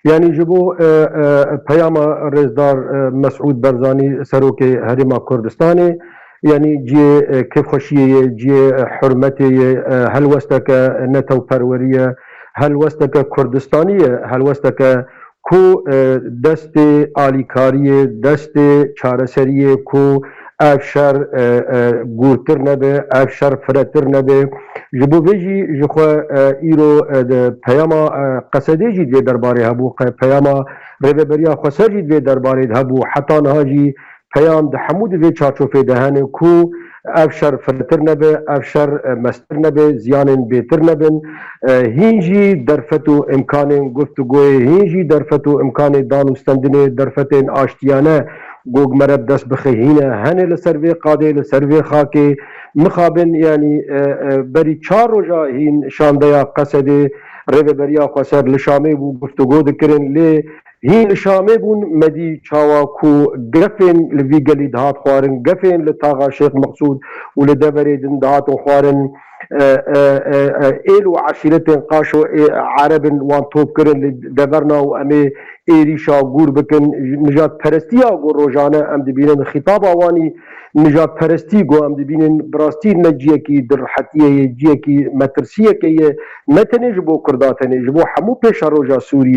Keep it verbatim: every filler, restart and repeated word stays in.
Yanî ji bo e, e, peyama rêzdar e, Mesûd Barzanî, serokê Herêma Kurdistanê, yanî cihê e, kêfxweşiyê ye, cihê e, hurmetê ye, e, helwesteke netewperwerî ye, helwesteke Kurdistanî ye, helwesteke ku e, destê alîkariyê, destê çareseriyê ku ev şer e, e, gûrtir nebe, ev şer firetir nebe. Ji bo vê jî ji xwe e, îro e, de peyama e, Qesedê jî di vê derbarê hebû, qe-, peyama Rêveberiya Xweser jî di vê derbarê de hebû. Heta niha jî peyam di hemû di vê çarçofê de hene ku ev şer firtir nebe, ev şer e, mestir nebe, ziyanên bêtir nebin. E, hîn jî derfet û imkanên guftûgoyê, hîn jî derfet û imkanê dan û stendinê, derfetên aştiyane gog mere bi dest bixe hîne hene li ser vê qadê, li ser vê xakê. Mixabin, yanî e, e, berî çar roja hîn şandeya Qesedê Rêveberiya Xweser li Şamê bû, guftûgo dikirin, lê hîn li Şamê bûn, me dî çawa ku gefên li vî gelî dihat xwarin, gefên li taxa Şêx Meqsûd û li deverê din dihatin xwarin, e, e, e, e, êl û eşîretên qaşo ê, ereb in, wan top kirin li deverna û em ê êrîşa gûr bikin. Nijadperestiya ku rojane em dibînin, xîtaba wanî nijadperestî ku em dibînin, bi rastî ne ciyekî di rihetiyê ye, ciyekî metirsiyeke ye, ne tenê ji bo Kurda tenê, ji bo hemû pêşeroja Sûriyê.